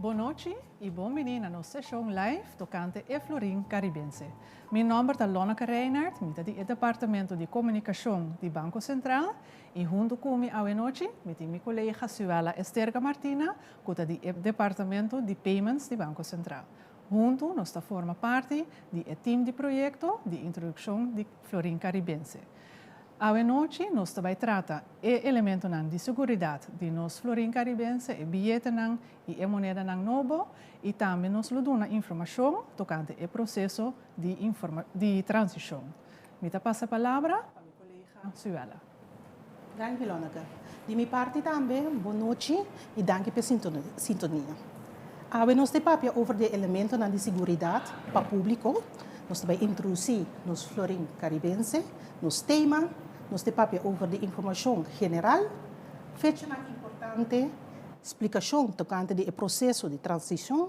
Bon nochi i bon bini na nos seshon live tokante e Florin Karibense. Mi nòmber ta Lonneke Reinhard, mi ta di e departamento di komunikashon di Banko Sentral i huntu ku mi awe nochi mi tin mi kolega Suella Esterga Martina ku ta di e departamento di Payments di Banko Sentral. Huntu nos ta forma parti di e tim di proyekto di introdukshon di Florin Karibense. Awe nochi nos ta bai trata e elementonan di seguridat di nos Florin Karibense, e biyetenan i e monedanan nobo, i tambe nos lo duna informashon tokante e proseso di di transishon. Mi ta pasa palabra pa mi kolega Suella. Danki Lonneke. Di mi parti tambe bon nochi i danki p'e sintonia. Awe nos ta papia over di e elementonan di seguridat pa públiko. Nos ta bai introdusí nos Florin Karibense, nos tema, nos ta papia over di informashon general, fechanan importante, splikashon tokante di e proseso di transishon.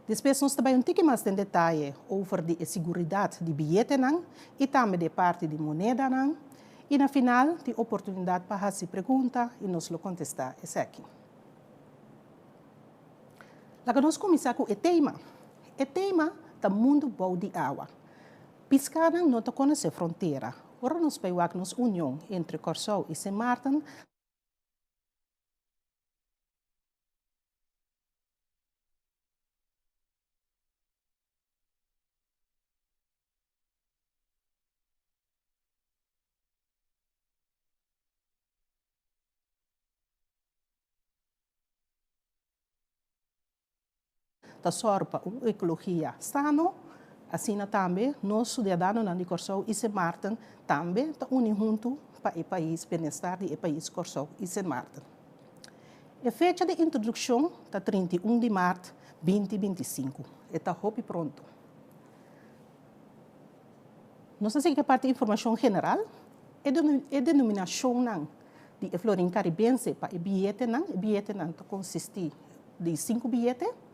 Despues nos ta bai un tiki mas den detaye over di e siguridat di biyetenan i tambe di e parti di monedanan. I na final tin oportunidat pa hasi pregunta i nos lo kontestá esaki. Laga nos kuminsá ku e tema. E tema ta Mundu bou di awa. Piskánan no ta konosé frontera. Ora nos bai wak nos union entre Kòrsou i Sint Maarten, Ta sòru pa un ekologia sano, asina tambe nos siudadanonan di Kòrsou i Sint Maarten tambe ta uni huntu pa e pais, bienestar di e pais Kòrsou i Sint Maarten. E fecha di introdukshon ta 31 di mart 2025, e ta hopi pronto. Nos ta sigui ku e parti informashon general, e denominashonnan di e florin karibense pa e biyetenan, e biyetenan ta konsistí di sinku biyete,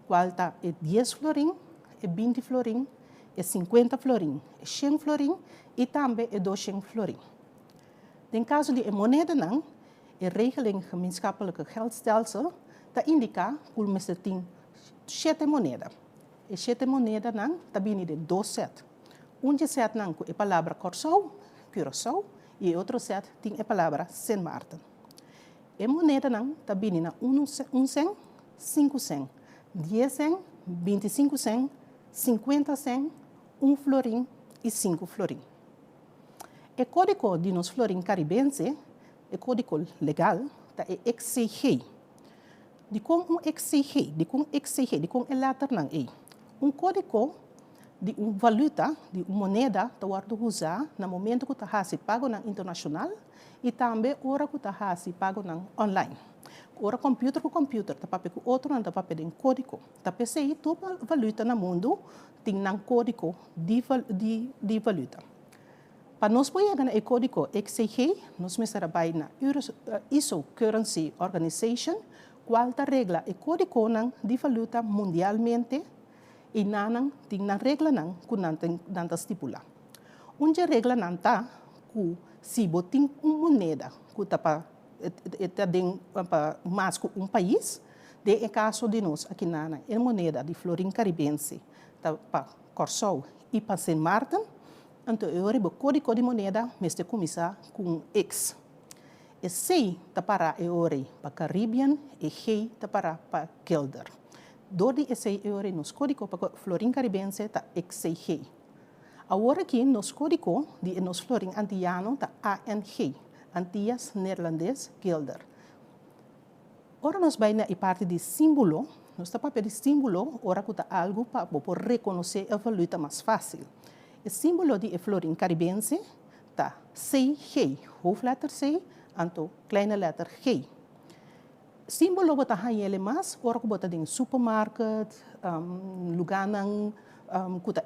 kual ta e dies florin, e 20 florin, e 50 florin, e 100 florin i tambe e 200 florin. Den kaso di e monedanan, e Regeling Gemeenschappelijke Geldstelsel ta indiká ku mester tin shete moneda. E shete monedanan ta bini den dos sèt. Un dje sètnan ku e palabra Kòrsou, Curaçao, i e otro sèt tin e palabra Sint Maarten. E monedanan ta bini na un sèn, sinku sèn, dies sèn, 25 sèn, 50 sèn, un florin i sinku florin. E kódigo di nos florin karibense, e kódigo legal, ta e XCG. Dikon un XCG? Dikon XCG? Dikon e lèternan ei? Un kódigo di un valuta, di un moneda, ta wòrdu usá na momentu ku ta hasi pagonan internashonal i tambe ora ku ta hasi pagonan online. Ora kòmpiuter ku kòmpiuter ta papia ku otro, nan ta papia den kódigo. Ta p'esei tur valuta na mundu tin nan kódigo di di valuta. Pa nos por yega na e kódigo XCG, nos mester a bai na ISO Currency Organization, kual ta regla e kódigonan di valuta mundialmente i nan tin nan reglanan ku nan nan ta stipulá. Un dje reglanan ta ku si bo tin un moneda ku ta pa e ta den pa mas ku un pais, den e kaso di nos aki nan e moneda di florin karibense ta pa Kòrsou i pa Sint Maarten, anto e ora bo kódigo di moneda mester kuminsá ku un X. E C ta pará e ora ei pa Caribbean, e G ta pará pa Guilder. Dor di esei e ora ei nos kódigo pa florin karibense ta XCG. Awor aki nos kódigo di e nos florin antiyano ta ANG, Antillas Neerlandes Guilder. Ora nos bai na e parti di símbolo, nos ta papia di símbolo ora ku ta algu pa bo por rekonosé e valuta mas fásil. E símbolo di e florin karibense ta CG, hoofdletter C, anto kleine letter G. Símbolo bo ta hañ'el mas ora ku bo ta den supermarket, lugánan ku ta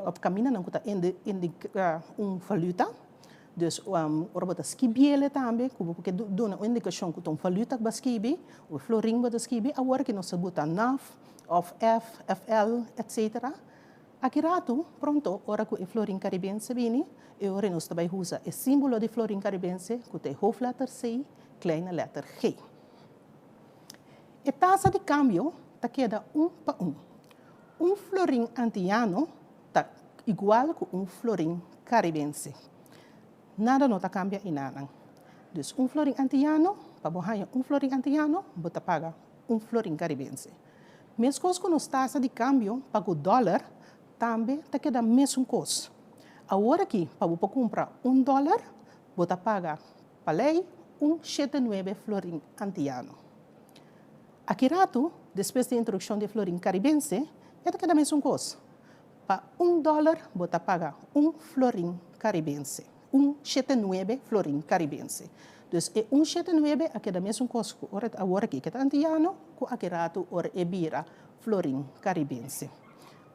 òf kamindanan ku ta indiká un valuta. Dus ora bo ta skibiel tambe ku bo por ke duna un indikashon ku ta un valuta ku bo a skibi, un florin bo ta skibi, awor ke nos ta buta naf òf F, FL, etsetera. Aki ratu, pronto, ora ku e florin karibense bini, e ora nos ta bai usa e símbolo di florin karibense ku ta e hoofdletter C, kleine letter G. E tasa di kambio ta keda un pa un. Un florin antiano ta igual ku un florin karibense. Nada no ta kambia einanan. Dus un florin antiano, pa bo haña un florin antiano, bo ta paga un florin karibense. Meskos ku nos tasa di kambio pa ku dòler tambe ta keda mesun kos. Awor aki pa bo por kumpra un dòler, bo ta paga pa lei un shete nuebe florin antiano. Aki ratu, despues di introdukshon di e florin karibense, e ta keda mesun kos. Pa un dòler bo ta paga un florin karibense, un shete nuebe florin karibense. Dus e un shete nuebe a keda mesun kos ku ora awor aki ke ta antiano ku aki ratu ora e bira florin karibense.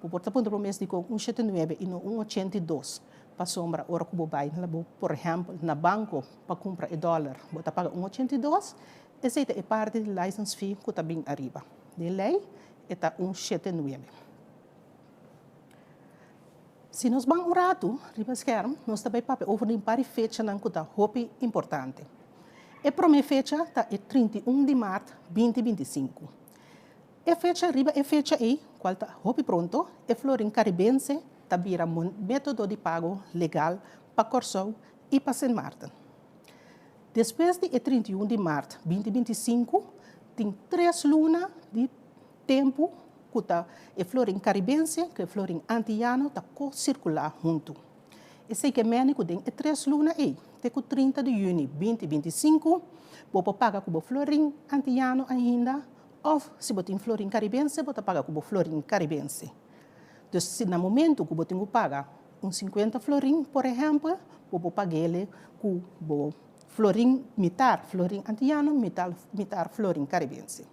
Bo por ta puntra bo mes dikon un shete nuebe i no un 82, pasobra ora ku bo bai na bo, por ehèmpel, na banko pa kumpra e dòler bo ta paga un 82, esei ta e parti di license fee ku ta bin ariba. Den lei e ta un shete nuebe. Si nos ban un ratu riba skerm, nos ta bai papia over di un par di fechanan ku ta hopi importante. E promé fecha ta e 31 di mart 2025. E fecha riba e fecha ei, kual ta hopi pronto, e florin karibense ta bira método di pago legal pa Kòrsou i pa Sint Maarten. Despues di e 31 di mart 2025, tin tres luna di tempu ku ta e florin karibense ku e florin antiyano ta ko-sirkulá huntu. Esei ke meni ku den e tres luna ei, te ku 30 di yüni 2025, bo por paga ku bo florin antiyano ainda òf si bo tin florin karibense bo ta paga ku bo florin karibense. Dus si na momentu ku bo tin ku paga un 50 florin, por ehèmpel, bo por pag'ele ku bo florin mitar florin antiyano mitar florin karibense.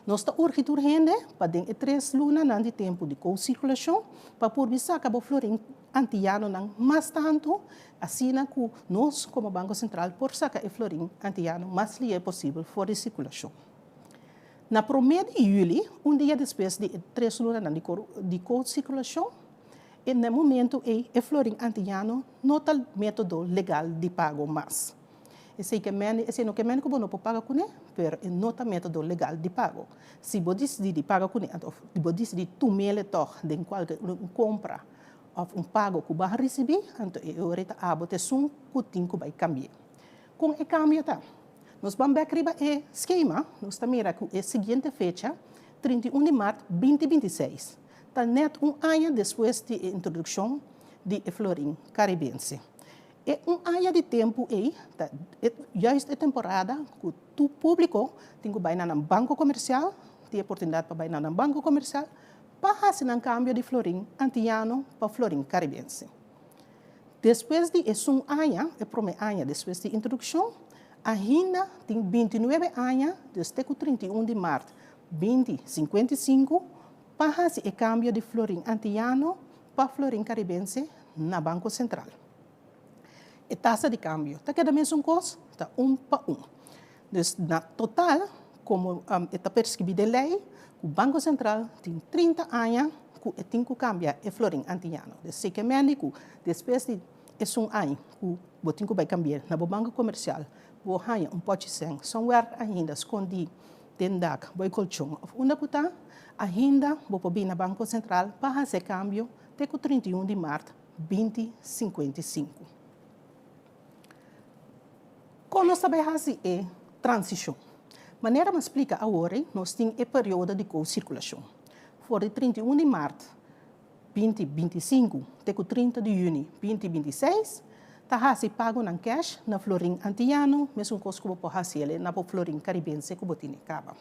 Nos ta urgi tur hende pa den e tres lunanan di tempu di ko-sirkulashon pa purbi saka bo florin antiyanonan mas tantu, asina ku nos komo Banko Sentral por saka e florin antiyano mas lihe posibel for di sirkulashon. Na promé di yüli, un dia despues di e tres lunanan di ko-sirkulashon, e na e momentu ei e florin antiyano no ta método legal di pago mas. Esei ke mende, esei no ke mende ku bo no por paga kuné, pero e no ta método legal di pago. Si bo disidí di paga kuné, òf bo disidí tum'el tòg den kualke un kompra òf un pago ku bo a risibí, anto e ora ta abo ta esun ku tin ku bai kambi'é. Kon e kambio ta? Nos ban bèk riba e skema, nos ta mira ku e siguiente fecha, 31 di mart 2026, ta nèt un aña despues di e introdukshon di e florin karibense. E un aña di tempu ei ta juist e temporada ku tur públiko tin ku bai na nan banko komersial, tin e oportunidat pa bai na nan banko komersial pa hasi nan kambio di florin antiano pa florin karibense. Despues di esun aña, e promé aña despues di introdukshon, ainda tin 29 aña, dus te ku 31 di mart 2055, pa hasi e kambio di florin antiano pa florin karibense na Banko Sentral. E tasa di kambio ta keda mesun kos, ta un pa un. Dus na total, komo e ta perskribí den lei, ku Banko Sentral tin 30 aña ku e tin ku kambia e florin antiano. Dus seke mendi ku despues di esun aña ku bo tin ku bai kambi'é na bo banko komersial, bo haña un pòchi sèn somewhere ainda skondí den dak, bo e kolchon òf unda ku ta, ainda bo por bin na Banko Sentral pa hasi e kambio te ku 31 di mart 2055. Kon nos ta bai hasi e transishon? Manera mi a splika awor, nos tin e periodo di ko-sirkulashon. For di 31 di mart 2025 te ku 30 di yüni 2026, ta hasi pagonan kèsh na florin antiyano, mesun kos ku bo por hasi el na bo florin karibense ku bo tene kaba.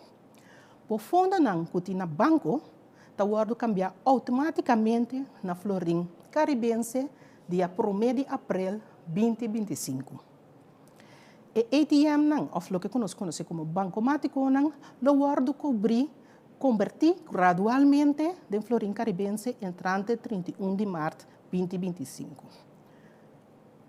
Bo fondonan ku tin na banko ta wòrdu kambiá outomátikamente na florin karibense dia promé di aprel 2025. E ATM-nan, òf loke ku nos konosé komo bankomátikonan, lo wòrdu kobrí, kombertí, gradualmente den florin karibense entrante 31 di mart 2025.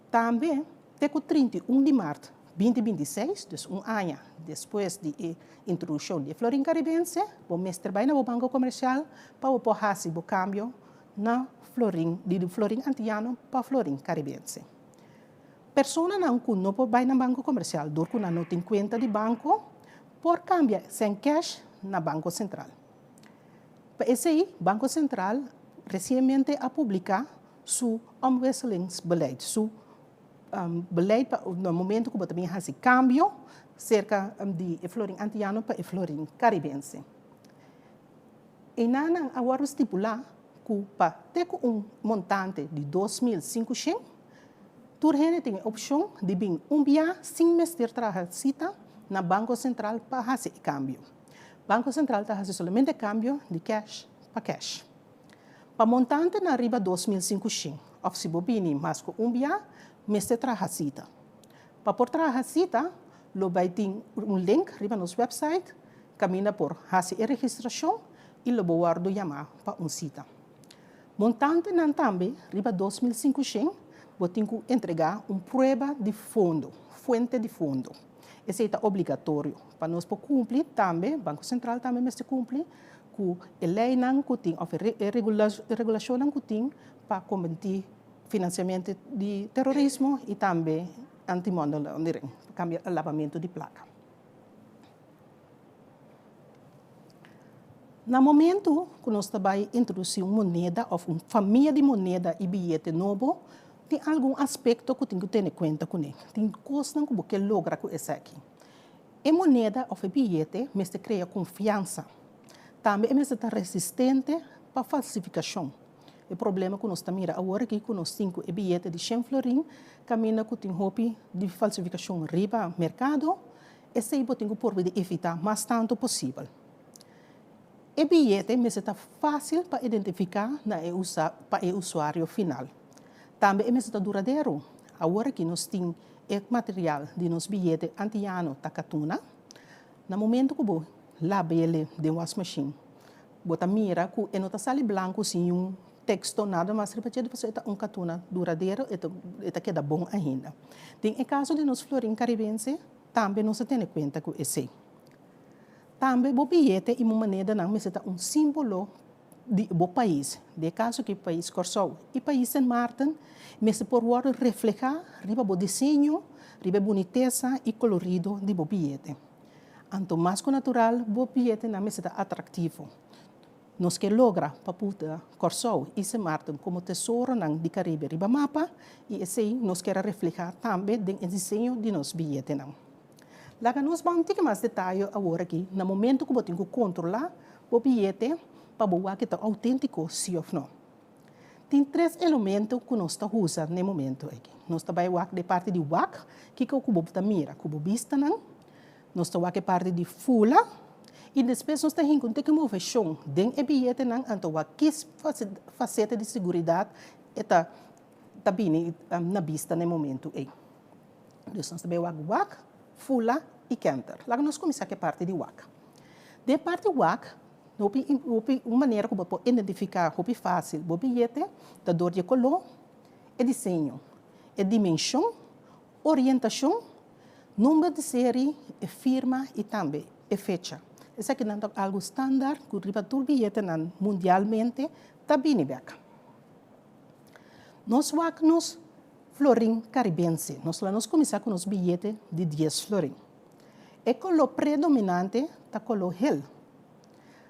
Tambe te ku 31 di mart 2026, dus un aña despues di e introdukshon di e florin karibense, bo mester bai na bo banko komersial pa bo por hasi bo kambio na florin, di florin antiano pa florin karibense. Personanan ku no por bai na banko komersial dor ku nan no tin kuenta di banko, por kambia sèn kèsh na Banko Sentral. Pa esei, Banko Sentral resienmente a publiká su omwisselingsbeleid, su beleid pa na momento ku bo ta bin hasi kambio serka di e florin antiano pa e florin karibense. Einanan a wòrdu stipulá ku pa te ku un montante di 2500, tur hende tin e opshon di bin un bia sin mester traha sita na Banko Sentral pa hasi e kambio. Banko Sentral ta hasi solamente kambio di kèsh pa kèsh. Pa montantenan riba 2500 òf si bo bini mas ku un bia, mester traha sita. Pa por traha sita, lo bai tin un link riba nos wèpsait kaminda por hasi e registrashon i lo bo wòrdu yamá pa un sita. Montantenan tambe riba 2500 bo tin ku entregá un prueba di fondo, fuente di fondo. Esei ta obligatorio pa nos por kumpli tambe, Banko Sentral tambe mester kumpli ku e leinan ku tin òf e regulashonnan ku tin pa kombatí finansiamentu di terorismo i tambe anti-money laundering, kambia labamentu di plaka. Na momentu ku nos ta bai introdusí un moneda òf un famia di moneda i biyete nobo, tin algun aspekto ku tin ku tene kuenta kuné. Tin kosnan ku bo ke logra ku esaki. E moneda òf e biyete mester krea konfiansa. Tambe e mester ta resistente pa falsifikashon. E problema ku nos ta mira awor aki ku nos tin ku e biyete di shen florin kaminda ku tin hopi di falsifikashon riba merkado, esei bo tin ku purba di evitá mas tantu posibel. E biyete mester ta fásil pa identifiká na e usa pa e usuario final. Tambe e mester ta duradero. Awor aki nos tin e material di nos biyete antiano ta katuna. Na momento ku bo lab'ele den wasmashin, bo ta mira ku e no ta sali blanku sin niun teksto nada mas riba dje, pasobra e ta un katuna duradero, e ta e ta keda bon ainda. Den e kaso di nos florin karibense, tambe nos a tene kuenta ku esei. Tambe bo biyete i bo monedanan mester ta un símbolo di bo pais, den e kaso aki pais Kòrsou i pais Sint Maarten, mester por wòrdu reflehá riba bo diseño, riba e bunitesa i kolorido di bo biyete. Anto mas ku natural bo biyetenan mester ta atraktivo. Nos ke logra pa puta Kòrsou i Sint Maarten komo tesoronan di Karibe riba mapa i esei nos kier a reflehá tambe den e diseño di nos biyetenan. Laga nos ban tiki mas detaye awor aki na momento ku bo tin ku kontrolá bo biyete pa bo wak e ta outéntiko si òf no. Tin tres elemento ku nos ta usa na e momento aki. Nos ta bai wak di e parti di wak, kiko ku bo ta mira ku bo bistanan, nos ta wak e parti di fula i despues nos ta hinka un tiki moveshon den e biyetenan anto wak ki faseta di seguridat e ta ta bini na bista na e momento ei. Dus nos ta bay wak wak, fula y kenter. Laga nos cuminsa cu e parti di wak. Den e parti wak, hopi hopi un manera cu bo por identifica hopi facil bo biyete ta door di e color, e diseño, e dimension, orientacion, number di serie, e firma y tambe e fecha. Esakinan ta algo standaard cu riba tur biyetenan mundialmente ta bini bek. Nos wak nos florin karibense. Nos la nos kuminsá ku nos biyete di dies florin. E koló predominante ta koló hel.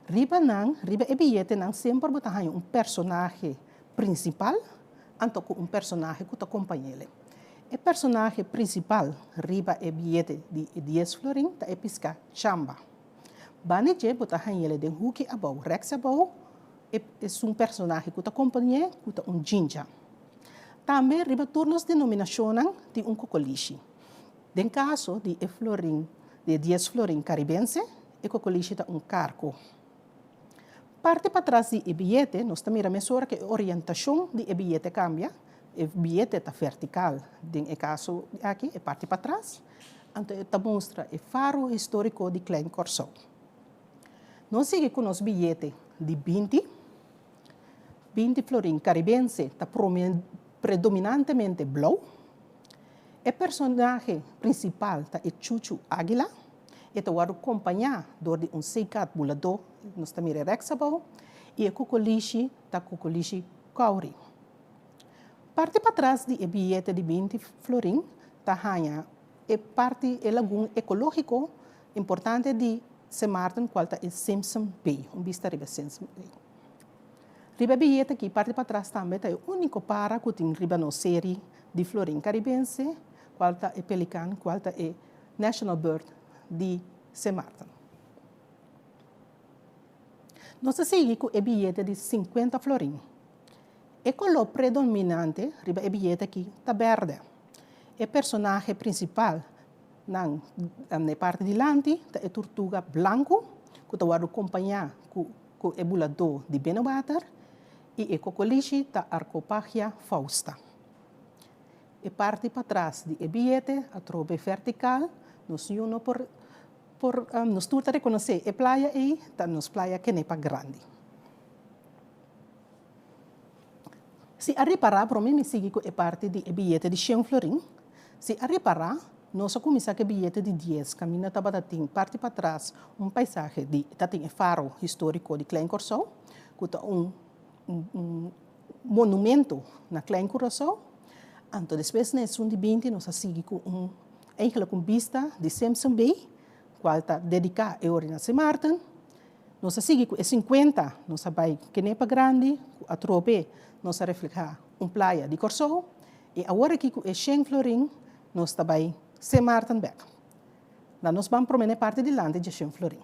Riba nan, riba e biyetenan semper bo ta haña un personahe prinsipal anto ku un personahe ku ta kompañ'el. E personahe prinsipal riba e biyete di e dies florin ta e piská Chamba. Banda dje bo ta hañ'el den huki abou, rèks abou, E esun personahe ku ta kompañ'é ku ta un djinja. Tambe riba tur nos denominashonnan tin un kokolishi. Den kaso di e florin di e dies florin karibense, e kokolishi ta un karko. Parti patras di e biyete nos ta mira mesora ku e orientashon di e biyete kambia, e biyete ta vertikal den e kaso aki, e parti patras, anto e ta mustra e faro históriko di Klein Kòrsou. Nos sigui ku nos biyete di 20, 20 florin karibense ta predominantemente blou. E personahe prinsipal ta e chuchu águila. E ta wòrdu kompañá dor di un seikat buladó, nos ta mira e rèks abou, i e kukolishi ta kukolishi kouri. Parti patras di e biyete di 20 florin ta haña e parti, e lagun ekológiko importante di. Sint Maarten kual ta e Simpson Bay, un bista riba Simpson Bay. Riba e biyete aki parti patras tambe ta e úniko para ku tin riba nos seri di florin karibense kual ta e pelikan kual ta e national bird di Sint Maarten. Nos ta sigui ku e biyete di sinkuenta florin. E koló predominante riba e biyete aki ta bèrdè. E personahe prinsipal nan na e parti dilanti ta e turtuga blanku ku ta wòrdu kompañá ku ku e buladó di binnenwater i e kokolishi ta Arcopagia fausta. E parti patras di e biyete atrobe vertikal, nos yu no por por nos tur ta rekonosé e playa ei ta nos playa Kenepa Grandi. Si a ripará, promé mi sigui ku e parti di e biyete di shen florin, si a ripará, nos a kuminsá ku e biyete di dies, kaminda tabata tin parti patras un paisahe di, ta tin e faro históriko di Klein Kòrsou, ku ta un un monumento na Klein Curaçao. Anto despues na esun di binti nos a sigui ku un, eigenlijk un bista di Simpson Bay, kual ta dediká e ora na Sint Maarten. Nos a sigui ku e sinkuenta, nos a bai Kenepa Grandi, ku atrobe nos a reflehá un playa di Kòrsou, i awor aki ku e shen florin nos ta bai Sint Maarten bèk. Na nos ban promé na e parti dilanti dje shen florin.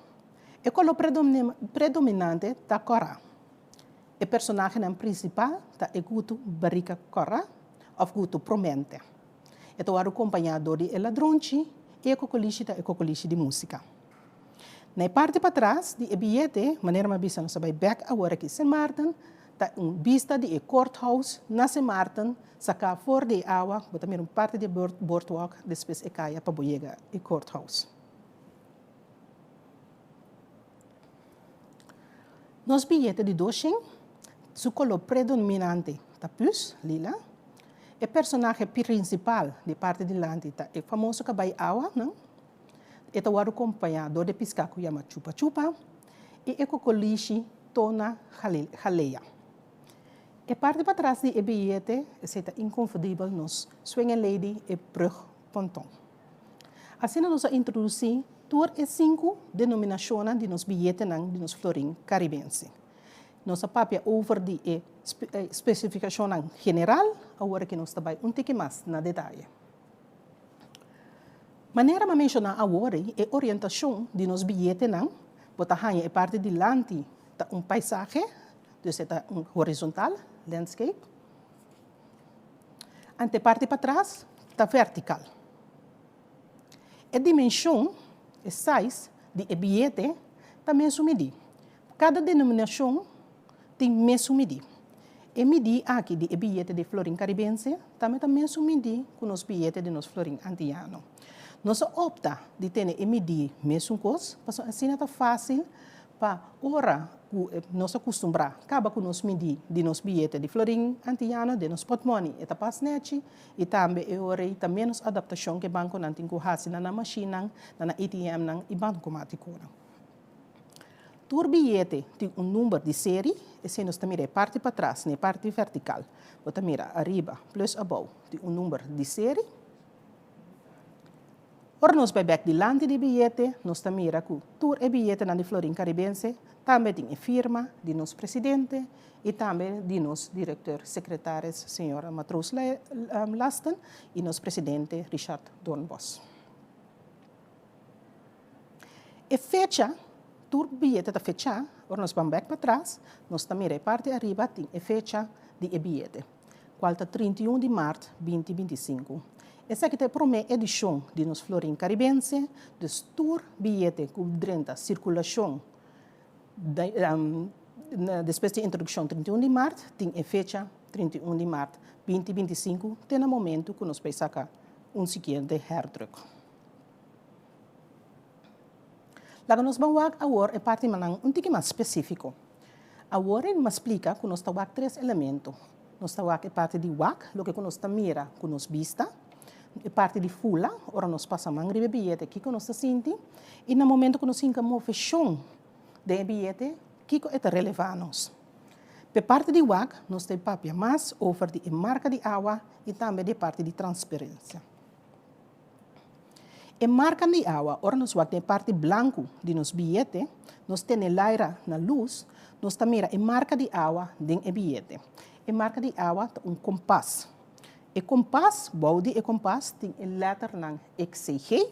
E koló predominante ta kòrá. E personahenan prinsipal ta e gutu barika kòrá òf gutu promente. E ta wòrdu kompañá dor di e ladronchi i e kokolishi ta e kokolishi di músika. Na e parti patras di e biyete, manera mi a bisa nos a bai bek awor aki Sint Maarten, ta un bista di e courthouse na Sint Maarten saká for di e awa, bo ta mira un parti di e boardwalk, despues e kaya pa bo yega e courthouse. Nos biyete di doshen, su koló predominante ta pus, lila. E personahe prinsipal di parti dilanti ta e famoso kabai awa, nan. E ta wòrdu kompañá dor di e piská ku yama chupa chupa i e kokolishi tona jalea. E parti patras di e biyete, esei ta inkonfundibel nos Swinging Lady e brug ponton. Asina nos a introdusí tur e sinku denominashonnan di nos biyetenan di nos florin karibense. Nos a papia over di e spesifikashonnan general, awor aki nos ta bai un tiki mas na detaye. Manera m'a menshoná awor ei, e orientashon di nos biyetenan, bo ta haña e parti dilanti ta un paisahe, dus e ta un horizontal, landscape, ante e parti patras ta vertikal. E dimenshon, e size, di e biyete ta mesun midí. Kada denominashon tin mesun midí. E midí aki di e biyete di florin karibense tambe ta mesun midí ku nos biyete di nos florin antiyano. Nos a opta di tene e midí mesun kos pasobra asina ta fásil pa ora ku nos a kustumbrá kaba ku nos midí di nos biyete di florin antiyano den nos pòtmòni e ta pas nèchi i tambe e ora ei ta ménos adaptashon ku e bankonan tin ku hasi na nan mashinnan, na nan ATMnan i bankomatikonan. Tur biyete tin un number di seri, esei nos ta mira e parti patras na e parti vertikal. Bo ta mira ariba plus abou tin un number di seri. Ora nos bai bek dilanti di biyete, nos ta mira ku tur e biyetenan di Florin Karibense tambe tin e firma di nos presidente i tambe di nos direkteur sekretaris señor Matroos Lasten i nos presidente Richard Doornbos. E fecha, tur biyete ta fechá, ora nos ban bek patras, nos ta mira e parti ariba tin e fecha di e biyete, kual ta 31 di mart 2025. Esaki ta e promé edishon di nos Florin Karibense, dus tur biyete ku drenta sirkulashon despues di introdukshon 31 di mart tin e fecha 31 di mart 2025 te na momentu ku nos bai saka un siguiente herdruk. Laga nos ban wak awor e partimanan un tiki mas spesífiko. Awor e mas splika ku nos ta wak tres elemento. Nos ta wak e parti di wak, loke ku nos ta mira ku nos bista, e parti di fula, ora nos pasa man riba e biyete kiko nos ta sinti, i na momento ku nos hinka moveshon den e biyete, kiko e ta relevá nos. P'e parti di wak nos ta papia mas over di e marka di awa i tambe di e parti di transparensia. E markan di awa, ora nos wak den e parti blanku di nos biyete, nos tene laira na lus, nos ta mira e marka di awa den e biyete. E marka di awa ta un kompas. E kompas, bou di e kompas tin e lèternan XCG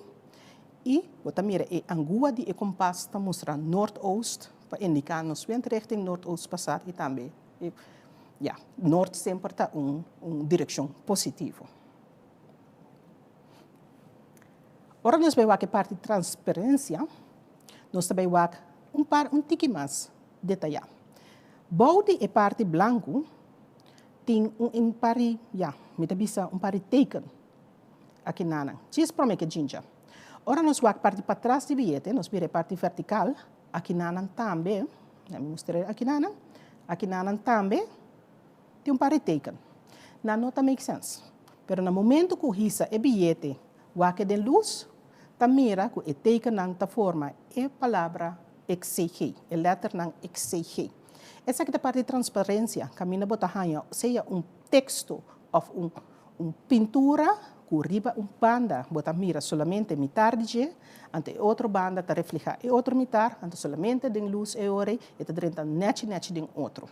i bo ta mira e angua di e kompas ta mustra noordoost pa indiká nos windrichting noordoost pasat i tambe e, ya, noord semper ta un un direkshon positivo. Ora nos bai wak e parti transparensia, nos ta bai wak un par un tiki mas detayá. Bou di e parti blanku tin un un par di, ya, mi ta bisa un par di teken aki nanan. Djis promé ke djincha. Ora nos wak parti patras di biyete, nos bira e parti vertikal, aki nanan tambe, mi mustra aki nanan, aki nanan tambe Tin un par di teken. Nan no ta make sense. Pero na momento ku hisa e biyete wak e den lus, ta mira ku e tekennan ta forma e palabra XCG, e lèternan XCG. Esaki ta parti di transparensia, kaminda bo ta haña sea un teksto òf un un pintura ku riba un banda bo ta mira solamente mitar di dje, anto e otro banda ta reflehá e otro mitar, anto solamente den lus e ora ei e ta drenta nèchi nèchi den otro.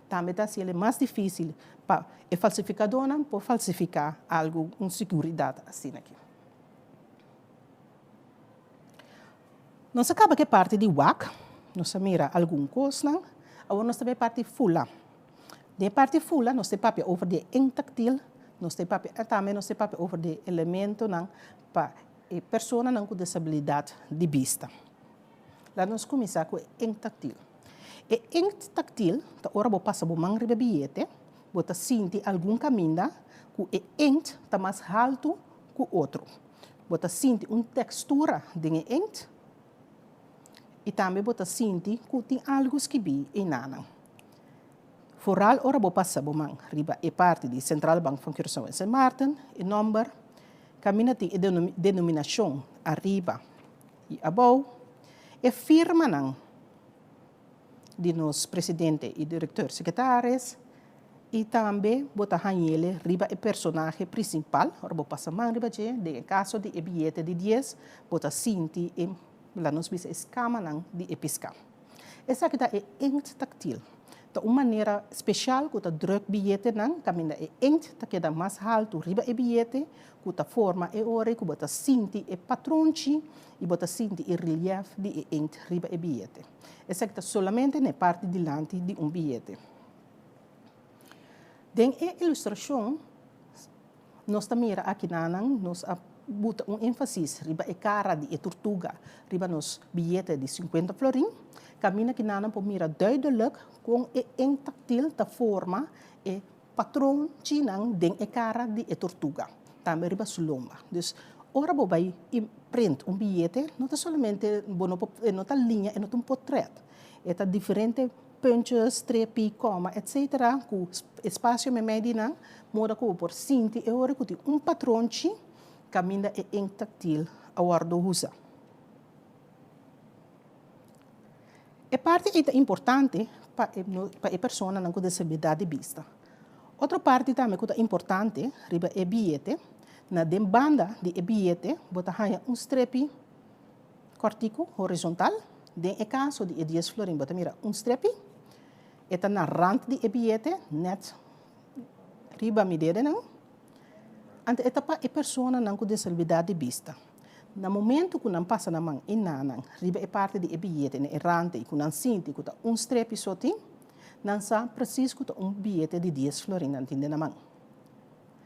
Tambe ta hasiel e mas difísil pa e falsifikadónan por falsifiká algu, un siguridat asina aki. Nos a kaba ku e parti di wak, nos a mira algun kosnan, awor nos ta bai e parti fula. Den e parti fula nos ta papia over di e intaktil, nos ta papia tambe nos ta papia over di e elementonan pa e personanan ku desabilidat di bista. Laat nos kuminsá ku e inkt taktil. E inkt taktil ta ora bo pasa bo man riba e biyete, bo ta sinti algun kaminda ku e inkt ta mas haltu ku otro. Bo ta sinti un tekstura den e inkt i tambe bo ta sinti ku tin algu skibí einanan. Foral ora bo pasa bo man riba e parti di Centrale Bank van Curaçao en Sint Maarten, e nòmber kaminda tin e denominashon ariba. I abou, e firmanan di nos presidente i directeur secretaris i tambe bo ta hañ'ele riba e personahe principal, ora bo pasa man riba dje, den e caso di e biyete di dies, bo ta sinti e, laat nos bisa, e scamanan di e pisca. Esaki ta e inkt tactil. Ta un manera special cu ta druk biyetenan caminda e inkt ta keda mas haltu riba e biyete ku ta forma e ora ku bo ta sinti e patronchi i bo ta sinti e relief di e inkt riba e biyete. Esaki ta solamente na e parti dilanti di un biyete. Den e ilustrashon nos ta mira akinanan nos a buta un énfasis riba e kara di e turtuga riba nos biyete di sinkuenta florin. Kaminda kinanan por mira duidelik kon e inkt taktil ta forma e Patronchinan den e kara di e tortuga, tambe riba su lomba. Dus, ora bo bai print un biyete, no ta solamente bo no por, e no ta liña, e no ta un potret. E ta diferente puntjes, strepi, kòma, etcetera, ku espasio meimei di nan, moda ku bo por sinti e ora ku tin un patronchi kaminda e ink taktil a wòrdu usa. E parti ei ta importante pa e pa e personanan ku desabilidat di bista. Otro parti tambe ku ta importante riba e biyete, na den banda di e biyete bo ta haña un strepi kòrtiku, horizontal. Den e kaso di e dies florin bo ta mira un strepi, e ta na rant di e biyete nèt riba mi dedenan. Anto e ta pa e personanan ku desabilidat di bista. Na momentu ku nan pasa nan man i nanan riba e parti di e biyete na e rante i ku nan sinti ku ta un strepi so tin, nan sa presis ku ta un biyete di dies florin nan tin den nan man.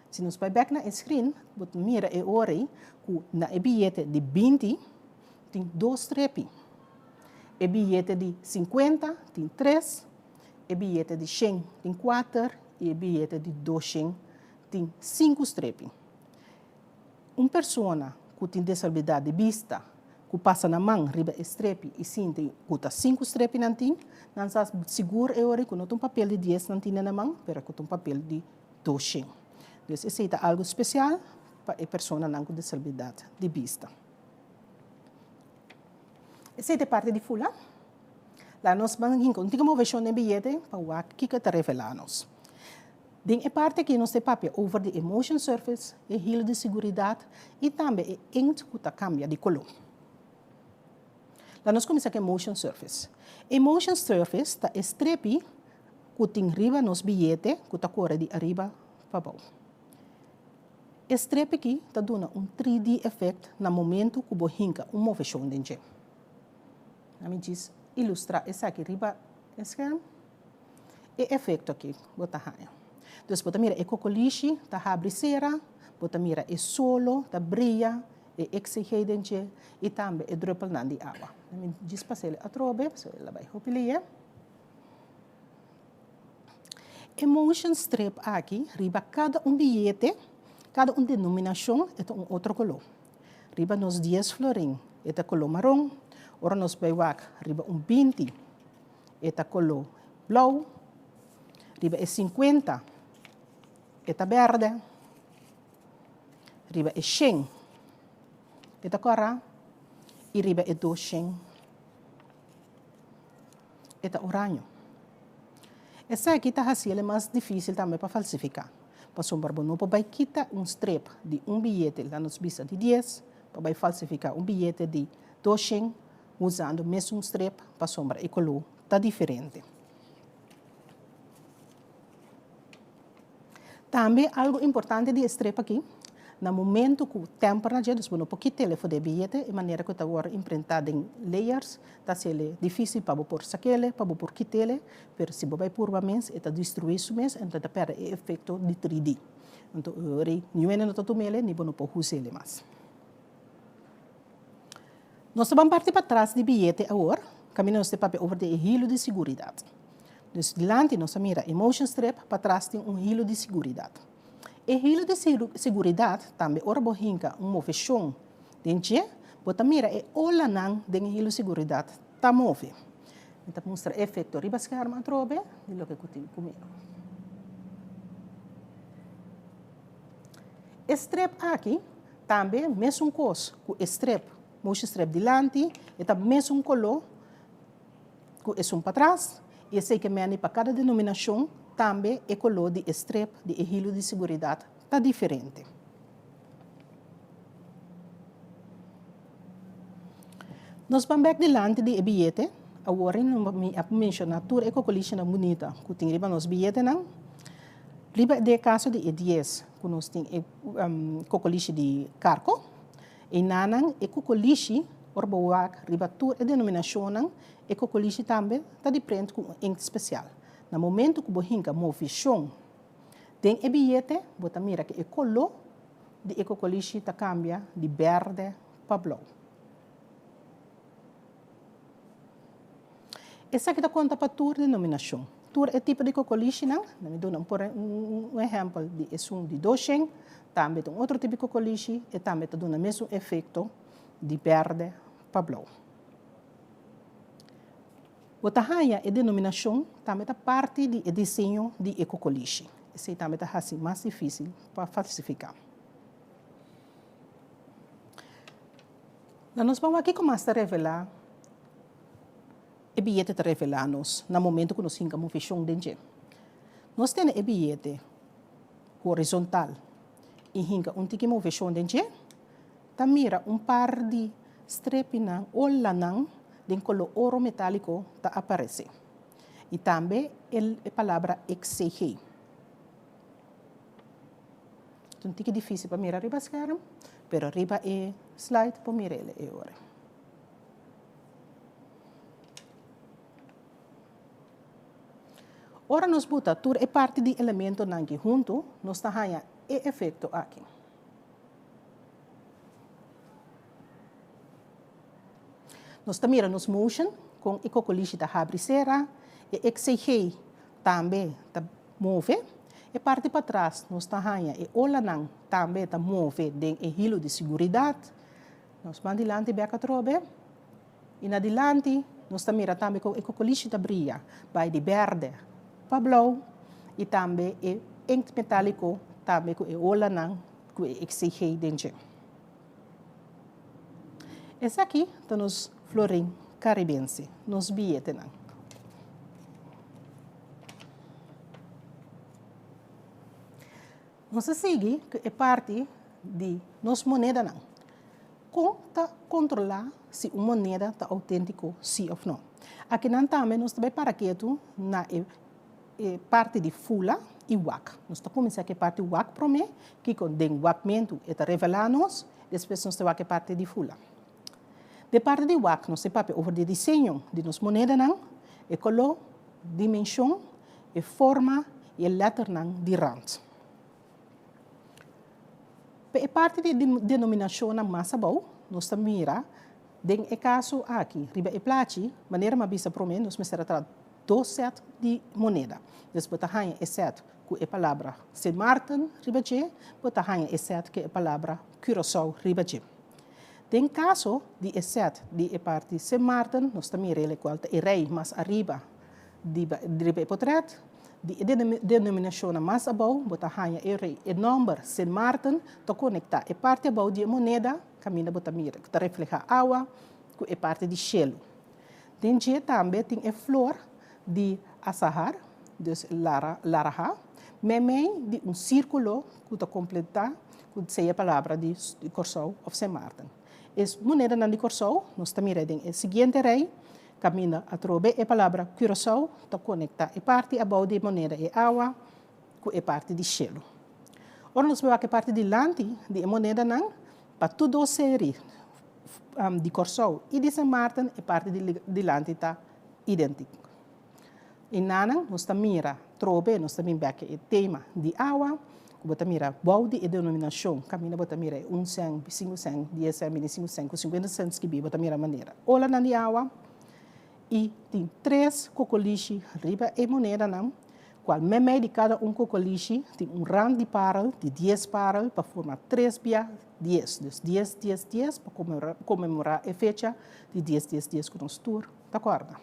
Si nos bai bèk na e skrin, bo ta mira e ora ei ku na e biyete di binti tin dos strepi, e biyete di sinkuenta tin tres, e biyete di shen tin kuater i e biyete di doshen tin sinku strepi. Un persona ku tin desabilidat di bista ku pasa nan man riba e strepi i sinti ku ta sinku strepi nan tin, nan sa sigur e ora ku no ta un papel di dies nan tin den nan man, pero ku ta un papel di doshen. Dus esei ta algu spesial pa e personanan ku desabilidat di bista. Esei ta e parti di fula. Laat nos ban hinka un tiki moveshon den biyete pa wak kiko e ta revelá nos. Den e parti aki nos ta papia over di e motion surface, e hilo di seguridat i tambe e inkt ku ta kambia di koló. Laat nos kuminsá ku e motion surface. E motion surface ta e strepi ku tin riba nos biyete ku ta kore di ariba pa bou. E strepi aki ta duna un 3D effect na momentu ku bo hinka un moveshon den dje. Laat mi djis ilustrá esaki riba e scherm. E efekto aki bo ta haña. Dus bo ta mira e kokolishi ta habri sera, bo ta mira e solo ta bria, e XCG den dje i tambe e druppelnan di awa. Mi djis pas'el atrobe, pasobra el a bai hopi lihé. E motion strip aki riba kada un biyete, kada un denominashon e ta un otro koló. Riba nos dies florin e ta koló maron, ora nos bai wak riba un binti e ta koló blou, riba e sinkuenta e ta bèrdè, riba e shen e ta kòrá i riba e doshen e ta oraño. Esaki ta hasi el mas difísil tambe pa falsifiká, pasobra bo no por bai kita un strep di un biyete, laga nos bisa di dies, pa bai falsifiká un biyete di doshen Usando mesun strep pasobra e koló ta diferente. Tambe algo importante di e strep aki, na momento ku temper na dje, dus bo no por kit'el for di e biyete, e manera ku e ta wòrdu imprentá den layers ta hasiel difísil pa bo por sak'el, pa bo por kit'el, pero si bo bai purba mes e ta destruí su mes enton e ta pèrdè e efekto di 3D. Anto e ora ei niun hende no ta tum'el ni bo no por us'el mas. Nos ta ban parti patras di biyete awor, kaminda nos ta papia over di e hilo di siguridat. Dus dilanti nos a mira e motion strip, patras tin un hilo di siguridat. E hilo di siguridat tambe ora bo hinka un moveshon den dje, bo ta mira e olanan den e hilo di siguridat ta move. Mi ta mustra e efekto riba skerm atrobe di loke ku tin ku mira. E strip aki Tambe mesun kos ku e strep, moshi strep dilanti, e ta mesun koló ku esun patras i esei ke meni pa kada denominashon tambe e koló di e strep di e hilo di seguridat ta diferente. Nos ban bek dilanti di e biyete, awor mi a menshoná tur e kokolishinan bunita ku tin riba nos biyetenan. Riba di e kaso di e dies ku nos tin e kokolishi di karko, einanan e kokolishi ora bo wak riba tur e denominashonnan, e kokolishi tambe ta di prent ku un inkt spesial. Na momentu ku bo hinka movishon den e biyete, bo ta mira ku e koló di e kokolishi ta kambia di bèrdè pa blou. Esaki ta konta pa tur denominashon. Tur e tipo di kokolishinan, na mi duna por un ehèmpel di esun di doshen, tambe ta un otro tipo di kokolishi, e tambe ta duna mesun efekto di bèrdè pa blou. Bo ta haña e denominashon tambe ta parti di e diseño di e kokolishi. Esei tambe ta hasi mas difísil pa falsifiká. Na nos ban wak kiko mas ta revelá e biyete ta revelá nos na momento ku nos hinka moveshon den dje. Nos tene e biyete horizontal i hinka un tiki moveshon den dje, ta mira un par di strepinan, olanan den koló oro metáliko ta aparesé. I tambe e palabra XCG. Ta un tiki difícil pa mira riba scherm, pero riba e slide por mira el e ora. Ora nos buta tur e parti di elementonan aki huntu, nos ta haña e efecto aki. Nos ta mira nos motion, con e cocolishi ta habri cera, e XCG tambe ta move. E parti patras nos ta haña e olanan tambe ta move den e hilo di siguridat. Nos ban dilanti bek atrobe i na dilanti nos ta mira tambe kon e kokolishi ta bria, bai di bèrdè pa blou i tambe e inkt metaliko tambe ku e olanan ku e XCG den dje. Esaki ta nos florin karibense, nos biyetenan. Nos a sigui ku e parti di nos monedanan. Kon ta kontrolá si un moneda ta outéntiko sí òf nò? Akinan tambe nos ta bai para ketu na e e parti di fula i wak. Nos ta kuminsá ku e parti wak promé, kiko den wakmentu e ta revelá nos, despues nos ta wak e parti di fula. De parti di wak nos ta papia over di diseño di nos monedanan, e koló, dimenshon, e forma i e lèternan di rant. Pa e parti di denominashonnan mas abou, nos ta mira den e kaso aki riba e plachi, manera mi a bisa promé, nos mester a traha dos sèt di moneda. Dus bo ta haña e sèt ku e palabra Sint Maarten riba dje, bo ta haña e sèt ku e palabra Curaçao riba dje. Den kaso di e sèt di e parti Sint Maarten, nos ta mira el kual ta e rei mas ariba di riba e potrèt. Di e denominashonnan mas abou, bo ta haña e rei. E nòmber Sint Maarten ta konektá e parti abou di e moneda, kaminda bo ta mira ku ta reflehá awa, ku e parti di shelu. Den dje tambe tin e flor di azahar, dus lara, laraha, meimei di un sírkulo ku ta kompletá ku sea palabra di Kòrsou òf Sint Maarten. E monedanan di Kòrsou nos ta mira den e siguiente rei, kaminda atrobe e palabra Curaçao ta konektá e parti abou di e moneda, e awa, ku e parti di shelu. Ora nos bai wak e parti dilanti di e monedanan, pa tur dos seri di Kòrsou i di Sint Maarten e parti dilanti ta idéntiko. I nanan nos ta mira trobe, nos ta bin bek e tema di awa, ku bo ta mira bou di e denominashon, kaminda bo ta mira e un sèn, sinku sèn, dies sèn, bintisinku sèn ku sinkuenta sèn skibí, bo ta mira manera olanan di awa i tin tres kokolishi riba e monedanan, kual meimei di kada un kokolishi tin un rand di parel di dies parel pa forma tres bia dies, dus dies, dies, dies pa konmemorá e fecha di dies, dies, dies ku nos tur ta kòrda.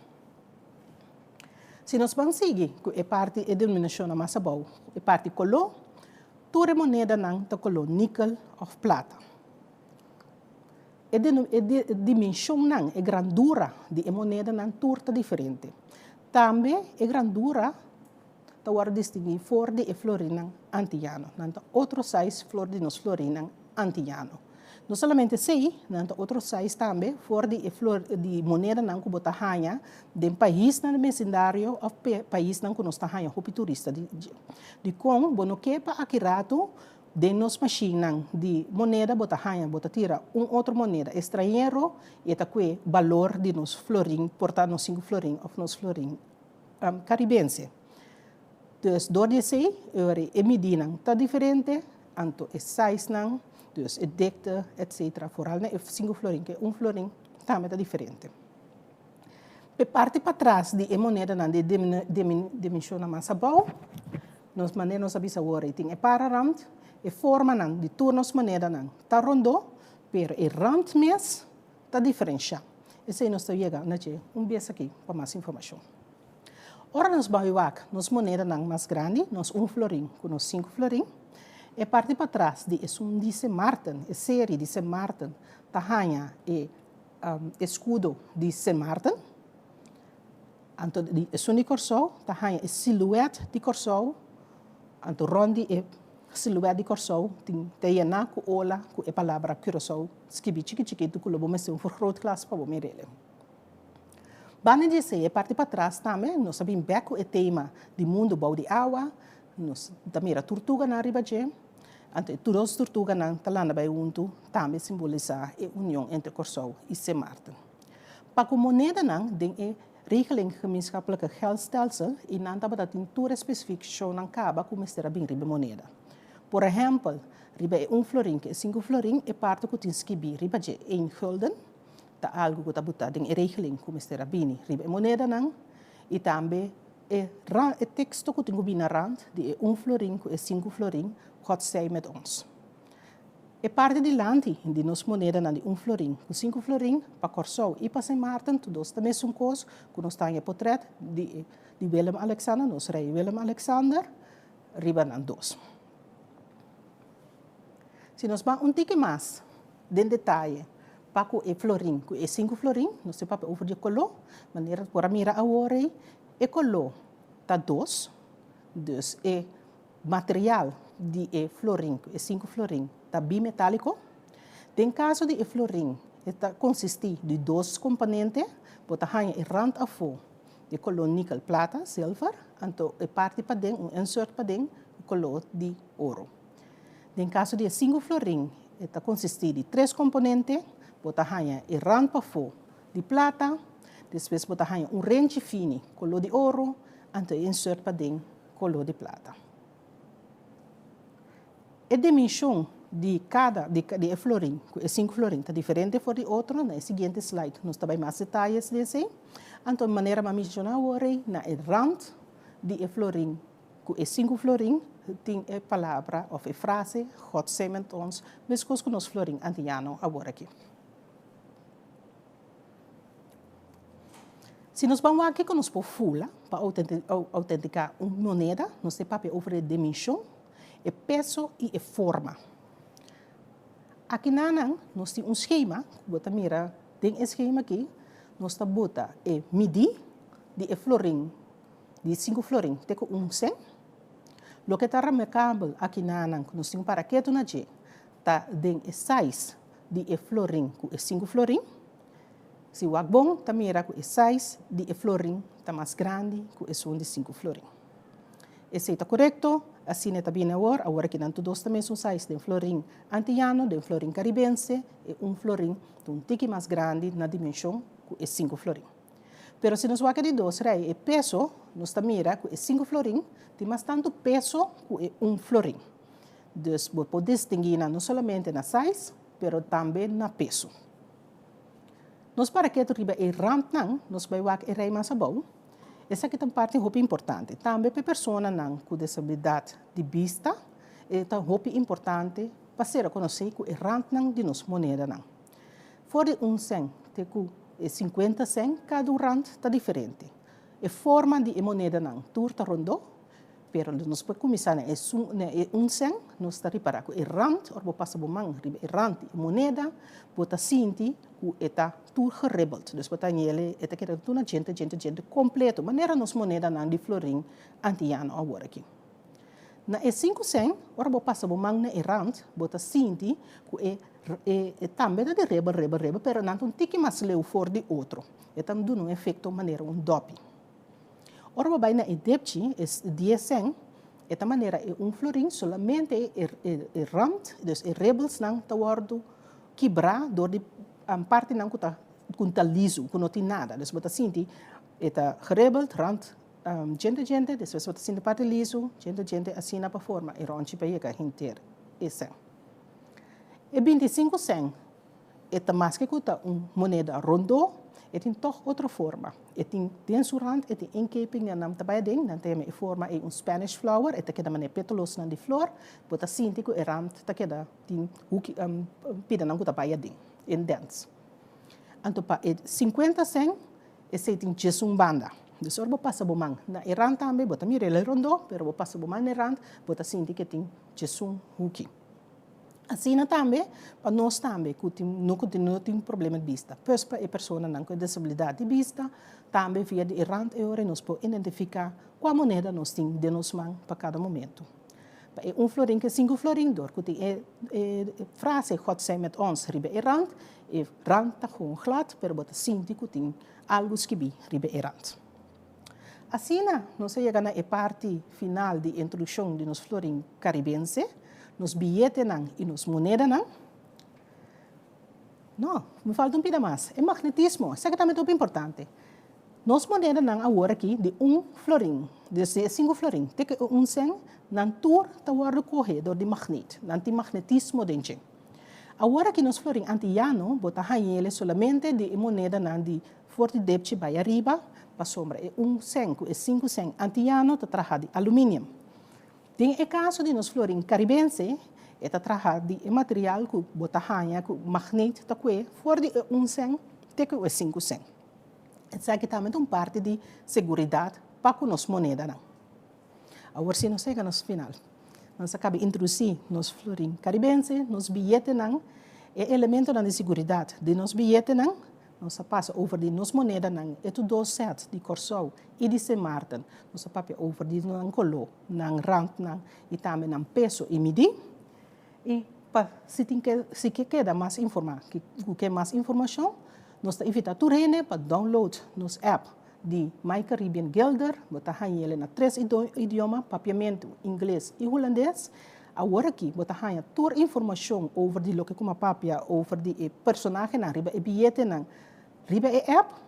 Si nos ban sigui ku e parti e denominashonnan mas abou, e parti koló, tur e monedanan ta koló nikel òf plata. E e dimenshonnan, e grandura di e monedanan tur ta diferente. Tambe e grandura ta wòrdu distinguí for di e florinnan antiyano. Nan ta otro size for di nos florinnan antiyano. No solamente esei, nan ta otro size tambe for di e flor di monedanan ku bo ta haña den paisnan di besindario òf paisnan ku nos ta haña hopi turista di dje. Dikon bo no ke pa aki ratu den nos mashinnan di moneda bo ta haña bo ta tira un otro moneda estrañero i e ta kue balor di nos florin, por ta nos sinku florin òf nos florin karibense. Dus dor di esei e midinan ta diferente, anto e sizenan, dus e dikte etcetera, foral na e sinku florin ku e un florin tambe ta diferente. E parti patras di e monedanan di e dimenshonnan mas abou, nos manera nos a bisa awor ei tin e pararand, e formanan di tur nos monedanan ta rondó, pero e rand mes ta diferensha. Esei nos ta yega na dje un bes aki pa mas informashon. Ora nos bai wak nos monedanan mas grandi, nos un florin ku nos sinku florin, e parti patras di esun di Sint Maarten, e seri di Sint Maarten, ta haña e eskudo di Sint Maarten. Anto di esun di Kòrsou ta haña e siluèt di Kòrsou, anto rònt di e siluèt di Kòrsou tin ta yená ku ola ku e palabra Curaçao skibí chiki chikitu ku lo bo mester un vergrootglas pa bo mir'el. Banda di esei e parti patras tambe nos a bin bek ku e tema di mundu bou di awa, nos ta mira turtuganan riba dje, anto e dos turtuganan ta landa bai huntu tambe simbolisá e union entre Kòrsou i Sint Maarten. Pa ku monedanan den e Regeling Gemeenschappelijke Geldstelsel i nan tabata tin tur e spesifikashonnan kaba ku mester a bin riba e moneda. Por ehèmpel, riba e un florin ku e sinku florin e parti ku tin skibí riba dje één gulden, ta algu ku ta butá den e regeling ku mester a bini riba e monedanan i tambe e e teksto ku tin ku bini na rand di e un florin ku e sinku florin, God zij met ons. E parti dilanti di nos monedanan di un florin ku sinku florin pa Kòrsou i pa Sint Maarten tur dos ta mesun kos ku nos ta haña e potrèt di di Willem Alexander, nos rei Willem Alexander, riba nan dos. Si nos ban un tiki mas den detaye pa ku e florin, ku e sinku florin, nos tin papia over di e koló, manera por a mira awor ei, e koló ta dos, dus e material di e florin ku e sinku florin ta bimetáliko. Den kaso di e florin e ta konsistí di dos komponente, bo ta haña e rant afó di koló nikel plata, silver, anto e parti paden, un insert paden, koló di oro. Den kaso di e sinku florin e ta konsistí di tres komponente, bo ta haña e rant pafó di plata, despues bo ta haña un renchi fini koló di oro, anto e insert paden koló di plata. E dimenshon di kada di e florin ku e sinku florin ta diferente for di otro. Na e siguiente slide nos ta bai mas detayes di esei. Anto manera mi a menshoná awor ei, na e rant di e florin ku e sinku florin tin e palabra òf e frase God zij met ons, meskos ku nos florin antiano awor aki. Si nos ban wak kiko nos por fula pa outentika un moneda, nos ta papia over e dimenshon, e peso i e forma. Akinanan nos tin un skema ku bo ta mira den e skema aki nos ta bota e midí di e florin, di sinku florin te ku un sen. Loke ta remarkabel akinanan ku nos tin un paraketu na dje ta den e size di e florin ku e sinku florin. Si wak bon ta mira ku e size di e florin ta mas grandi ku esun di sinku florin. Esei ta korekto, asina e ta bini awor, awor aki nan tur dos ta mesun size den florin antiyano, den florin karibense e un florin ta un tiki mas grandi na dimenshon ku e sinku florin. Pero si nos wak e di dos rei e peso, nos ta mira ku e sinku florin tin mas tantu peso ku e un florin. Dus bo por distinguí nan no solamente na size, pero tambe na peso. Nos para ketu riba e randnan, nos bai wak e rei mas abou. Esaki ta un parti hopi importante. Tambe pa e personanan ku desabilidat di bista, e ta hopi importante pa ser konosí ku e randnan di nos monedanan. For di un sèn te ku e sinkuenta sèn, kada un rand ta diferente. E forma di e monedanan tur ta rondó, Pero nos por kuminsá na esun na e un sèn, nos ta ripará ku e rand, ora bo pasa bo man riba e rand di e moneda, bo ta sinti ku e ta tur geribbeld. Dus bo ta ñele, e ta keda tur na djente, djente, djente kompleto, manera nos monedanan di florin antiano awor aki. Na e sinku sèn, ora bo pasa bo man na e rand, bo ta sinti ku e e e tambe ta di ribbel, ribbel, ribbel, pero nan ta un tiki mas leu for di otro. E ta duna un efekto manera un dòpi. Ora bo bai na e depchi, e dies sèn, e ta manera e un florin, solamente e e rand, dus e rebelsnan ta wòrdu kibrá dor di partinan ku ta ku ta lizu, ku no tin nada. Dus bo ta sinti e ta gerebeld, rand djente djente, despues bo ta sinti parti lizu, djente djente, asina pa forma e rònchi pa yega henter e sèn. E bintisinku sèn E ta maske ku ta un moneda rondó, e tin tòg otro forma. E tin den su rand e tin inkeping nan ta bai aden, nan ta yama e forma ei un Spanish flower, e ta keda manera petolosnan di flor, bo ta sinti ku e rand ta keda tin huki pidanan ku ta bai aden, indents. Anto pa e sinkuenta sèn esei tin djes un banda. Dus ora bo pasa bo man na e rand tambe bo ta mira el rondó, pero bo pasa bo man na e rand bo ta sinti ku e tin djes un huki. Asina tambe pa nos tambe ku tin no ku no tin problema di bista. Pues pa e personanan ku e desabilidat di bista tambe via di e rand e ora nos por identifiká kua moneda nos tin den nos man pa kada momento. Pa e un florin ku e sinku florin dor ku tin e e frase God zij met ons riba e rand, e rand ta gewoon glad pero bo ta sinti ku tin algu skibí riba e rand. Asina nos a yega na e parti final di introdukshon di nos florin karibense, nos biyetenan i nos monedanan. No, mi falta un pida mas, e magnetismo, esaki tambe ta hopi importante. Nos monedanan awor aki di un florin, desde e sinku florin te ku e un sèn, nan tur ta wòrdu kohe dor di magnet, nan tin magnetismo den dje. Awor aki nos florin antiyano bo ta hañ'el solamente di e monedanan di For di depchi bai ariba, pasobra e un sèn ku e sinku sèn antiyano ta traha di aluminium. Den e kaso di nos florin karibense, e ta traha di e material ku bo ta haña ku magneet ta kue for di e un sèn te ku e sinku sèn. Esaki tambe ta un parti di seguridat pa ku nos monedanan. Awor si nos yega nos final. Nos a kaba introdusí nos florin karibense, nos biyetenan, e elementonan di seguridat di nos biyetenan. Nos a pasa over di nos monedanan, e tur dos sèt di Kòrsou i di Sint Maarten. Nos a papia over di nan koló, nan rantnan i tambe nan peso i midí. I pa si tin ke si ke keda mas informá, ku ke mas informashon, nos ta invitá tur hende pa download nos app di My Caribbean Guilder. Bo ta haña el na tres idioma, Papiamentu, Ingles i Hulandes. Awor aki bo ta haña tur informashon over di loke ku mi a papia over di e personahenan riba e biyetenan riba e app.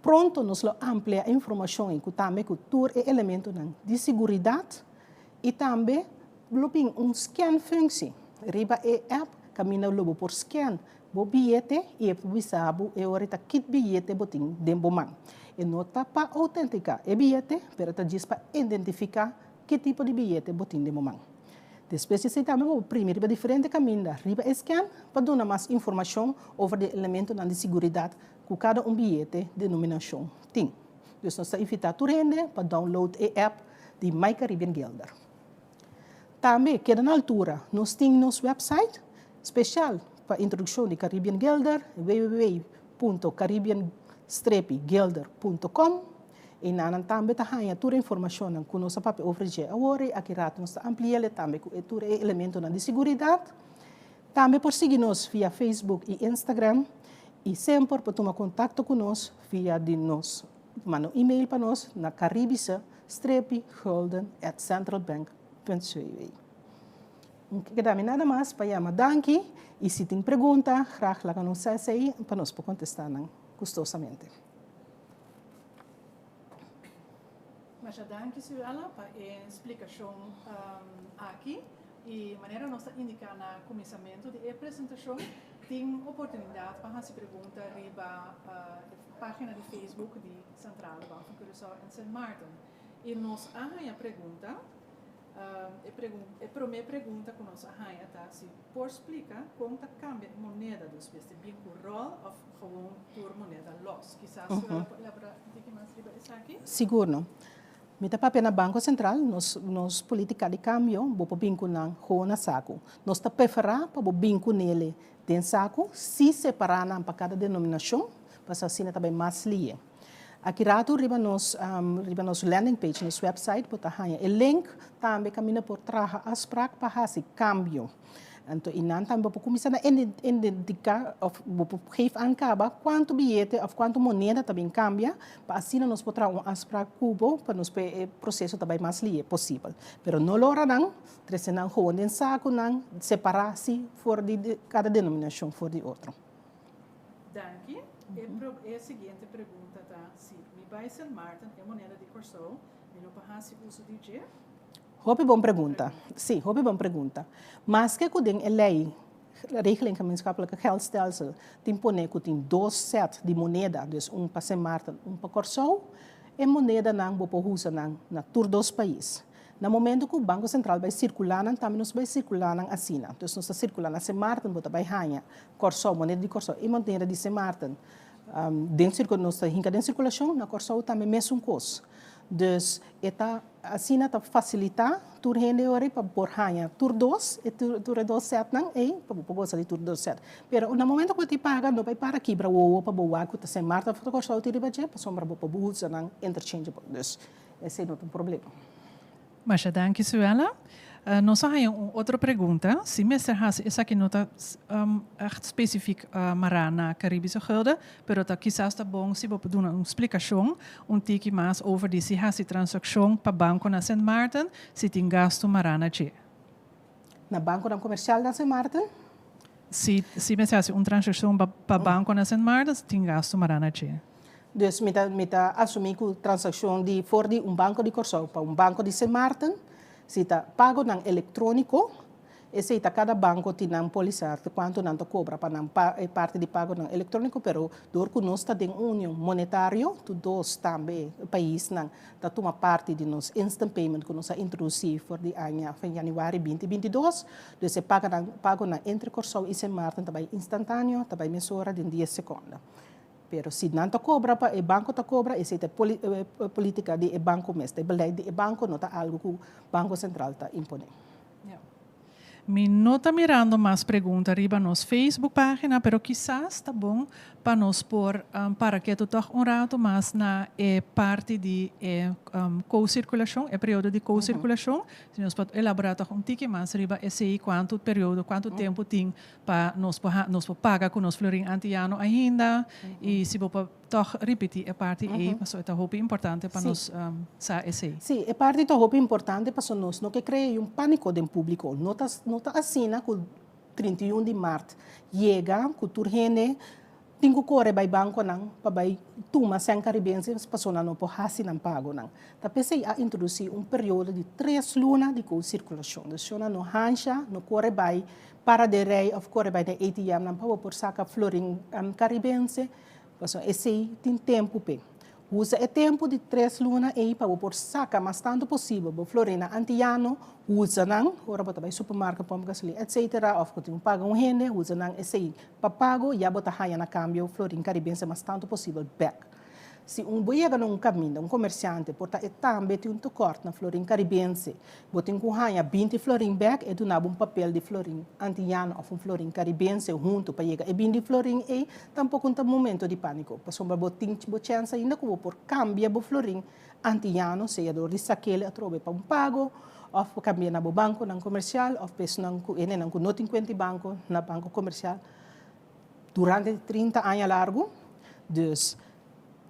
Pronto nos lo amplia e informashon ei ku tambe ku tur e elementonan di siguridat i tambe lo bin un scan functie riba e app kaminda lo bo por scan bo biyete i e por bisa bo e ora ta kit biyete bo tin den bo man. E no ta pa outentika e biyete pero ta djis pa identifiká Ki tipo di biyete bo tin den bo man? Despues di esei tambe bo por primi riba diferente kaminda riba e scan pa duna mas informashon over di e elementonan di siguridat ku kada un biyete denominashon tin. Dus nos ta invitá tur hende pa download e app di My Caribbean Guilder. Tambe keda na altura, nos tin nos website speshal pa introdukshon di Caribbean Guilder, www punto caribbean strepi guilder punto com. Enanan tambe ta haña tur e informashonnan ku nos a papia over dje awor i aki rato nos ta ampli'el tambe ku e tur e elementonan di siguridat. Tambe por sigui nos via Facebook i Instagram i semper por tuma kontakto ku nos via di nos manda un email pa nos na caribische strepi gulden at centralbank punt cw. No keda mi nada mas pa yama danki i si tin pregunta graag laga nos sa esei pa nos por kontestá nan gustosamente. Masha danki Suella pa e splikashon aki. I manera nos ta indiká na kuminsamentu di e presentashon, tin oportunidat pa hasi pregunta riba e página di Facebook di Centrale Bank van Curaçao en Sint Maarten. I nos a haña pregunta. E e promé pregunta ku nos a haña ta si por splika kon ta kambia e moneda despues di bin ku ròl òf gewoon tur moneda lòs. Kisas Suella por elaborá un tiki mas riba esaki? Sigur no. Mi ta papia na Banko Sentral, nos nos polítika di kambio bo por bin ku nan gewoon na saku. Nos ta preferá pa bo bin ku nele den saku si separá nan pa kada denominashon, pasobra asina ta bai mas lie. Aki rato riba nos riba nos landing page, nos website, bo ta haña e link tambe kaminda por traha afspraak pa hasi kambio. Anto i nan tambe bo por kuminsá na identiká òf bo por geef aan kaba kuantu biyete òf kuantu moneda ta bin kambia pa asina nos por traha un afspraak ku bo pa nos por e proseso ta bai mas lihe posibel. Pero no lora nan, trese nan gewoon den sakunan separá si for di kada denominashon for di otro. Danki. E pro e siguiente pregunta ta si mi bai Sint Maarten e moneda di Kòrsou mi lo por hasi uso di dje? Hopi bon pregunta. Sí, hopi bon pregunta. Maske ku den e lei, Regeling Gemeenschappelijke Geldstelsel, tin pone ku tin dos sèt di moneda, dus un pa Sint Maarten, un pa Kòrsou, e monedanan bo por usa nan na tur dos pais. Na momento ku Banko Sentral bai sirkulá nan, tambe nos bai sirkulá nan asina. Dus nos ta sirkulá na Sint Maarten, bo ta bai haña Kòrsou, moneda di Kòrsou i moneda di Sint Maarten den sirku, nos ta hinka den sirkulashon, na Kòrsou tambe mesun kos. Dus e ta asina ta fasilitá tur hende ora pa por haña tur dos, e tur e dos sètnan ei, pa bo por gosa di tur dos sèt. Pero na momento ku bo tin paga, no bai para kibra wowo pa bo wak ku ta Sint Maarten òf ta Kòrsou tin riba dje, pasobra bo por usa nan interchangeable. Dus esei no ta un problema. Masha danki Suella. Nos a haña un otro pregunta. Si mester hasi esaki no ta ègt spesifik mará na Caribische Gulden, pero ta kisas ta bon si bo por duna un splikashon un tiki mas over di si hasi transakshon pa banko na Sint Maarten si tin gastu mará na dje. Na bankonan komersial na Sint Maarten? Si si mester hasi un transakshon pa banko na Sint Maarten si tin gastu mará na dje. Dus mi ta mi ta asumí ku transakshon di for di un banko di Kòrsou pa un banko di Sint Maarten, si ta pagonan elektróniko, esei ta kada banko tin nan pólisa kuantu nan ta kobra pa nan pa e parti di pagonan elektróniko, pero dor ku nos ta den un union monetario, tur dos tambe paisnan ta tuma parti di nos instant payment ku nos a introdusí for di aña fin yanüari binti 22, dus e paganan pagonan entre Kòrsou i Sint Maarten ta bai instantáneo, ta bai mesora den dies sekònde. Pero si nan ta cobra pa e banco ta cobra, esey ta e politica di e banco mes, ta e beleid di e banco, no ta algo cu Banco Central ta impone. Ja. Mi no ta mirando mas pregunta riba nos Facebook página, pero kisas ta bon pa nos por para ketu toch un ratu mas na e parti di e ko-sirkulashon, e periodo di ko-sirkulashon. Si nos por elaborá toch un tiki mas riba esei, kuantu periodo, kuantu tempu tin pa nos por nos por paga ku nos florin antiano ainda i si bo por Tòg ripití e parti ei, pasobra e ta hopi importante pa nos sa esei. Sí, e parti ta hopi importante pasobra nos no ke krea un pániko den públiko. No ta no ta asina ku 31 di mart yega ku tur hende tin ku kore bai bankonan pa bai tuma sèn karibense pasobra nan no por hasi nan pagonan. Ta p'esei a introdusí un periodo di tres luna di ku sirkulashon. Dus shona no hansha, no kore bai para den rei òf kore bai den ATM-nan pa bo por saka florin karibense. Pasobra esei tin tempu p'e. Usa e tempu di tres luna ei pa bo por saka mas tantu posibel bo florina antiano, usa nan ora bo ta bai supermarket pòmp gasolin etcetera òf ku tin ku paga un hende, usa nan esei pa pago ya bo ta haña na kambio florin karibense mas tantu posibel bèk. Si un bo yega na un kaminda, un komersiante por ta e tambe tin un tekòrt na florin karibense, bo tin ku haña 20 florin bèk, e duna bo un papel di florin antiano òf un florin karibense huntu pa yega e 20 florin ei, tampoko no ta momento di pániko, pasobra bo tin bo chèns ainda ku bo por kambia bo florin antiano, sea dor di sak'el atrobe pa un pago òf kambia na bo bankonan komersial òf pa esnan ku hendenan ku no tin kuenta di banko na banko komersial. Durante di 30 aña largu. Dus,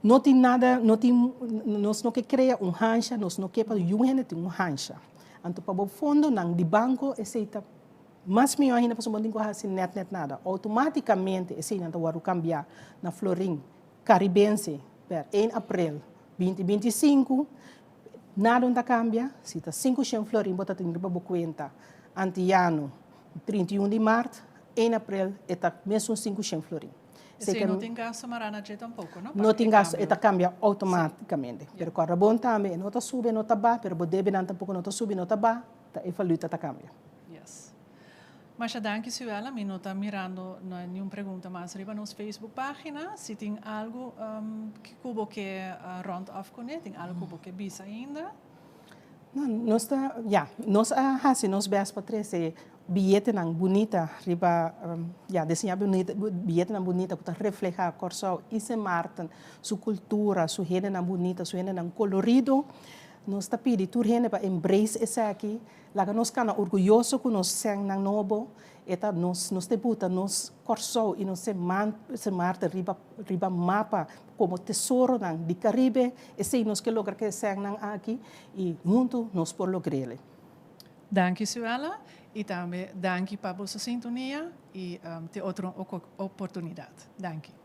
no tin nada, no tin, nos no ke krea un hansha, nos no ke pa yun hende tin un hansha. Anto pa bo fondonan di banko esei ta mas mihó ainda pasobra bo no tin ku hasi nèt nèt nada. Outomátikamente eseinan ta wòrdu kambiá na florin karibense per 1 aprel 2025. Nada no ta kambia, si ta 500 florin bo ta tin riba bo kuenta antiano 31 di mart, 1 aprel e ta mesun 500 florin. Esei no tin gasto mará na dje tampoko, no? No tin gasto, e ta kambia outomátikamente. Pero kòrda bon tambe, e no ta subi, e no ta baha, pero bo debenan tampoko no ta subi, no ta baha, ta e valuta ta kambia. Yes. Masha danki Suella, mi no ta mirando niun pregunta mas riba nos Facebook página. Si tin algu ku bo ke rond af kuné, tin algu ku bo ke bisa ainda? No, nos ta, ya, nos a hasi nos bèst pa trese biyetenan bunita riba, ya, diseñá bunita, biyetenan bunita ku ta reflehá Kòrsou i Sint Maarten, su kultura, su hendenan bunita, su hendenan kolorido. Nos ta pidi tur hende pa embrace esaki, laga nos kana orguyoso ku nos sènnan nobo, e ta nos, nos ta buta nos Kòrsou i nos Sint Maarten riba riba mapa komo tesoronan di Karibe, esei nos ke logra ku e sènnan aki i huntu nos por logr'el. Danki Suella i tambe danki pa boso sintonia i te otro oportunidat. Danki.